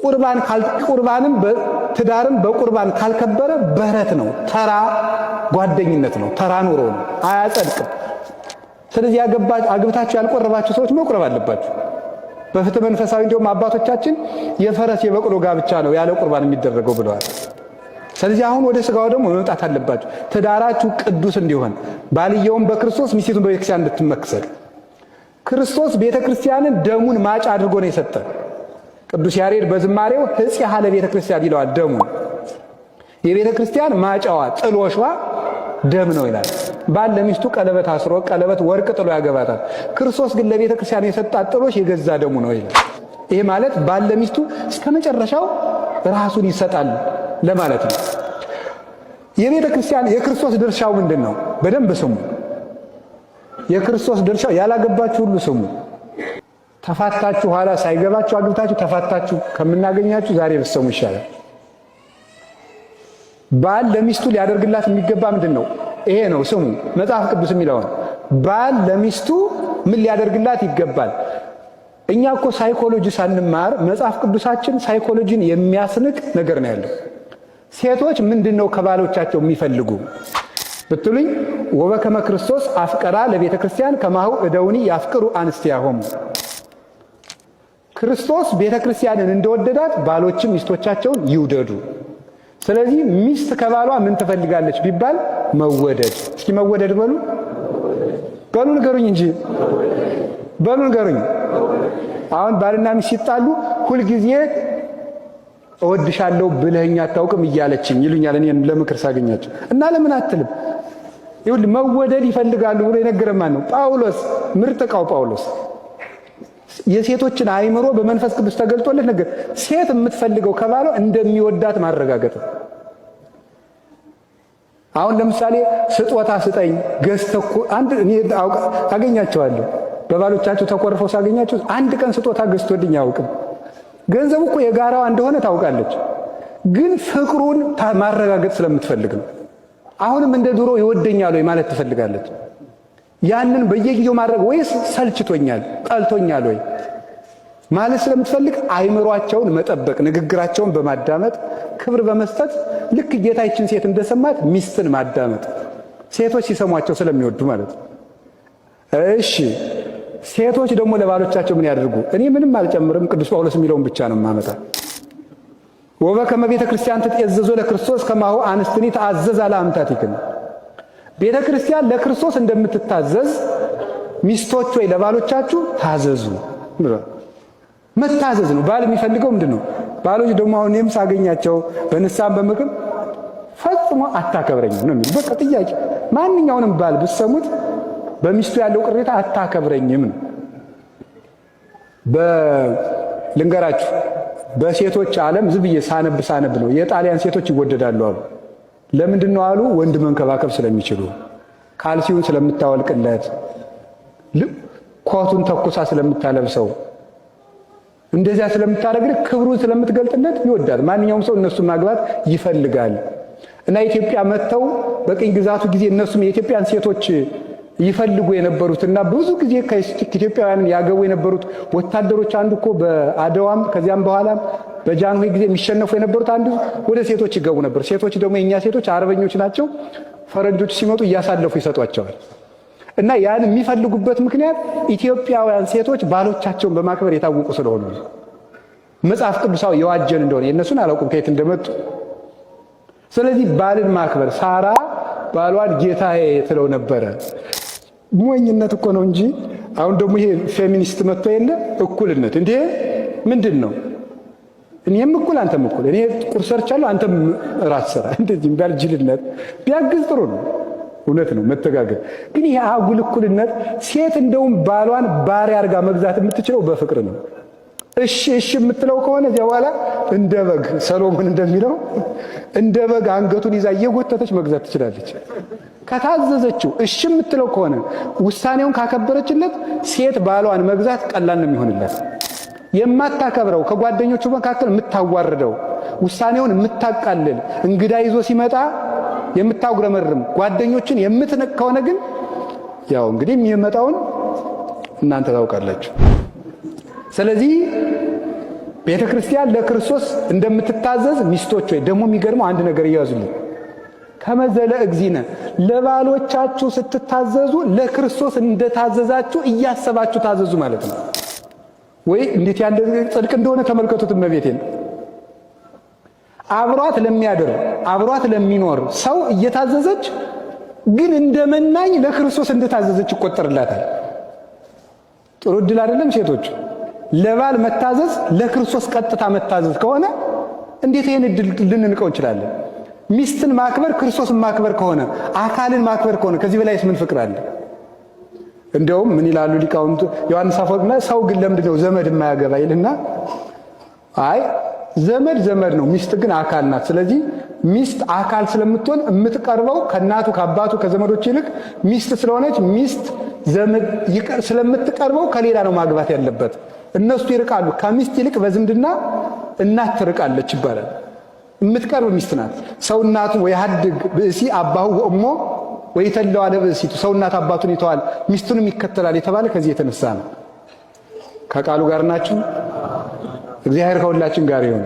ቁርባን ቁርባንም ትዳርም በቁርባን ካልከበረ በረት ነው፣ ተራ ጓደኝነት ነው፣ ተራ ኑሮ ነው፣ አያጸድቅም። ስለዚህ አግብታችሁ ያልቆረባችሁ ሰዎች መቁረብ አለባችሁ። በፍትህ መንፈሳዊ እንዲሁም አባቶቻችን የፈረስ የበቅሎ ጋብቻ ነው ያለ ቁርባን የሚደረገው ብለዋል። ስለዚህ አሁን ወደ ስጋው ደግሞ መምጣት አለባችሁ። ትዳራችሁ ቅዱስ እንዲሆን ባልየውም በክርስቶስ ሚስቱን በቤተክርስቲያን እንድትመሰል ክርስቶስ ቤተ ክርስቲያንን ደሙን ማጫ አድርጎ ነው የሰጠ። ቅዱስ ያሬድ በዝማሬው ሕጽያ ለቤተ ክርስቲያን ይለዋል። ደሙን የቤተ ክርስቲያን ማጫዋ ጥሎሿ ደም ነው ይላል። ባል ለሚስቱ ቀለበት አስሮ ቀለበት ወርቅ ጥሎ ያገባታል። ክርስቶስ ግን ለቤተ ክርስቲያን የሰጣት ጥሎሽ የገዛ ደሙ ነው ይላል። ይሄ ማለት ባል ለሚስቱ እስከ መጨረሻው ራሱን ይሰጣል ለማለት ነው። የቤተ ክርስቲያን የክርስቶስ ድርሻው ምንድን ነው? በደንብ ስሙ። የክርስቶስ ድርሻው ያላገባችሁ ሁሉ ስሙ። ተፋታችሁ ኋላ ሳይገባችሁ አግብታችሁ ተፋታችሁ ከምናገኛችሁ ዛሬ ብትሰሙ ይሻላል። ባል ለሚስቱ ሊያደርግላት የሚገባ ምንድን ነው? ይሄ ነው። ስሙ መጽሐፍ ቅዱስ የሚለውን ባል ለሚስቱ ምን ሊያደርግላት ይገባል? እኛ እኮ ሳይኮሎጂ ሳንማር መጽሐፍ ቅዱሳችን ሳይኮሎጂን የሚያስንቅ ነገር ነው ያለው። ሴቶች ምንድን ነው ከባሎቻቸው የሚፈልጉ ብትሉኝ፣ ወበከመ ክርስቶስ አፍቀራ ለቤተ ክርስቲያን ከማሁ እደውኒ ያፍቅሩ አንስቲያሆሙ። ክርስቶስ ቤተ ክርስቲያንን እንደወደዳት ባሎችም ሚስቶቻቸውን ይውደዱ። ስለዚህ ሚስት ከባሏ ምን ትፈልጋለች ቢባል መወደድ። እስኪ መወደድ በሉ በሉ ንገሩኝ እንጂ በሉ ንገሩኝ። አሁን ባልና ሚስት ሲጣሉ ሁልጊዜ እወድሻለሁ ብለኸኝ አታውቅም እያለችኝ ይሉኛል። እኔን ለምክር ሳገኛቸው እና ለምን አትልም? ይኸውልህ መወደድ ይፈልጋሉ ብሎ የነገረን ማን ነው? ጳውሎስ፣ ምርጥ ዕቃው ጳውሎስ የሴቶችን አእምሮ በመንፈስ ቅዱስ ተገልጦለት ነገር ሴት የምትፈልገው ከባሏ እንደሚወዳት ማረጋገጥ ነው። አሁን ለምሳሌ ስጦታ ስጠኝ ገዝተህ እኮ አንድ እኔ አገኛቸዋለሁ በባሎቻቸው ተኮርፈው ሳገኛቸው አንድ ቀን ስጦታ ገዝቶልኝ አያውቅም። ገንዘቡ እኮ የጋራዋ እንደሆነ ታውቃለች፣ ግን ፍቅሩን ማረጋገጥ ስለምትፈልግ ነው። አሁንም እንደ ድሮ ይወደኛል ወይ ማለት ትፈልጋለች። ያንን በየጊዜው ማድረግ ወይስ ሰልችቶኛል ጠልቶኛል ወይ ማለት ስለምትፈልግ አይምሯቸውን መጠበቅ፣ ንግግራቸውን በማዳመጥ ክብር በመስጠት ልክ ጌታችን ሴት እንደሰማት ሚስትን ማዳመጥ፣ ሴቶች ሲሰሟቸው ስለሚወዱ ማለት ነው። እሺ ሴቶች ደግሞ ለባሎቻቸው ምን ያደርጉ? እኔ ምንም አልጨምርም፣ ቅዱስ ጳውሎስ የሚለውን ብቻ ነው የማመጣ። ወበከመ ቤተ ክርስቲያን ትትኤዘዞ ለክርስቶስ ከማሁ አንስትኒ ተአዘዛ ለአምታቲክን። ቤተ ክርስቲያን ለክርስቶስ እንደምትታዘዝ ሚስቶች ወይ ለባሎቻችሁ ታዘዙ። መታዘዝ ነው። ባል የሚፈልገው ምንድን ነው? ባሎች ደግሞ አሁን እኔም ሳገኛቸው በንሳም በምክር ፈጽሞ አታከብረኝም ነው የሚሉ። በቃ ጥያቄ ማንኛውንም ባል ብትሰሙት በሚስቱ ያለው ቅሬታ አታከብረኝም ነው። ልንገራችሁ፣ በሴቶች ዓለም ዝም ብዬ ሳነብ ሳነብ ነው የጣሊያን ሴቶች ይወደዳሉ አሉ። ለምንድን ነው አሉ? ወንድ መንከባከብ ስለሚችሉ፣ ካልሲውን ስለምታወልቅለት፣ ኮቱን ተኩሳ ስለምታለብሰው፣ እንደዚያ ስለምታደርግ፣ ክብሩን ስለምትገልጥለት ይወዳል። ማንኛውም ሰው እነሱን ማግባት ይፈልጋል። እና ኢትዮጵያ መጥተው በቅኝ ግዛቱ ጊዜ እነሱም የኢትዮጵያን ሴቶች ይፈልጉ የነበሩት እና ብዙ ጊዜ ከኢትዮጵያውያን ያገቡ የነበሩት ወታደሮች አንዱ እኮ በአድዋም ከዚያም በኋላም በጃንሆይ ጊዜ የሚሸነፉ የነበሩት አንዱ ወደ ሴቶች ይገቡ ነበር። ሴቶች ደግሞ የእኛ ሴቶች አርበኞች ናቸው። ፈረንጆች ሲመጡ እያሳለፉ ይሰጧቸዋል። እና ያን የሚፈልጉበት ምክንያት ኢትዮጵያውያን ሴቶች ባሎቻቸውን በማክበር የታወቁ ስለሆኑ ነው። መጽሐፍ ቅዱሳዊ የዋጀን እንደሆነ የእነሱን አላውቅም ከየት እንደመጡ። ስለዚህ ባልን ማክበር፣ ሳራ ባሏን ጌታዬ ትለው ነበረ። ሞኝነት እኮ ነው እንጂ አሁን ደግሞ ይሄ ፌሚኒስት መጥቶ የለ እኩልነት እንዴ ምንድን ነው? እኔም እኩል አንተም እኩል፣ እኔ ቁርስ ሰርቻለሁ አንተም እራት ስራ፣ እንደዚህ የሚባል ጅልነት ቢያግዝ ጥሩ ነው። እውነት ነው መተጋገዝ። ግን ይሄ አጉል እኩልነት፣ ሴት እንደውም ባሏን ባሪያ አድርጋ መግዛት የምትችለው በፍቅር ነው። እሺ እሺ የምትለው ከሆነ እዚያ በኋላ እንደ በግ፣ ሰሎሞን እንደሚለው እንደ በግ አንገቱን ይዛ እየጎተተች መግዛት ትችላለች። ከታዘዘችው፣ እሺ የምትለው ከሆነ፣ ውሳኔውን ካከበረችለት ሴት ባሏን መግዛት ቀላል ነው የሚሆንለት። የማታከብረው፣ ከጓደኞቹ መካከል የምታዋርደው፣ ውሳኔውን የምታቃልል፣ እንግዳ ይዞ ሲመጣ የምታጉረመርም፣ ጓደኞችን የምትንቅ ከሆነ ግን ያው እንግዲህ የሚመጣውን እናንተ ታውቃላችሁ። ስለዚህ ቤተ ክርስቲያን ለክርስቶስ እንደምትታዘዝ ሚስቶች ወይ ደግሞ የሚገርመው አንድ ነገር እያዙልኝ፣ ከመዘ ለእግዚእነ፣ ለባሎቻችሁ ስትታዘዙ ለክርስቶስ እንደታዘዛችሁ እያሰባችሁ ታዘዙ ማለት ነው። ወይ እንዴት ያለ ጽድቅ እንደሆነ ተመልከቱት። እመቤቴን አብሯት ለሚያድር፣ አብሯት ለሚኖር ሰው እየታዘዘች ግን እንደ መናኝ ለክርስቶስ እንደታዘዘች ይቆጠርላታል። ጥሩ እድል አይደለም ሴቶች? ለባል መታዘዝ ለክርስቶስ ቀጥታ መታዘዝ ከሆነ እንዴት ይህን እድል ልንንቀው እንችላለን? ሚስትን ማክበር ክርስቶስን ማክበር ከሆነ፣ አካልን ማክበር ከሆነ ከዚህ በላይስ ምን ፍቅር አለ? እንደውም ምን ይላሉ ሊቃውንቱ? ዮሐንስ አፈወርቅ ሰው ግን ለምንድን ነው ዘመድ የማያገባ ይልና፣ አይ ዘመድ ዘመድ ነው፣ ሚስት ግን አካል ናት። ስለዚህ ሚስት አካል ስለምትሆን የምትቀርበው ከእናቱ፣ ከአባቱ፣ ከዘመዶች ይልቅ ሚስት ስለሆነች ሚስት ዘመድ ስለምትቀርበው ከሌላ ነው ማግባት ያለበት። እነሱ ይርቃሉ። ከሚስት ይልቅ በዝምድና እናት ትርቃለች ይባላል። የምትቀርብ ሚስት ናት። ሰው እናቱን ወየኀድግ ብእሲ አባሁ ወእሞ ወይተለዋ ለብእሲቱ፣ ሰው እናት አባቱን ይተዋል ሚስቱንም ይከተላል የተባለ ከዚህ የተነሳ ነው። ከቃሉ ጋር ናችሁ። እግዚአብሔር ከሁላችን ጋር ይሁን።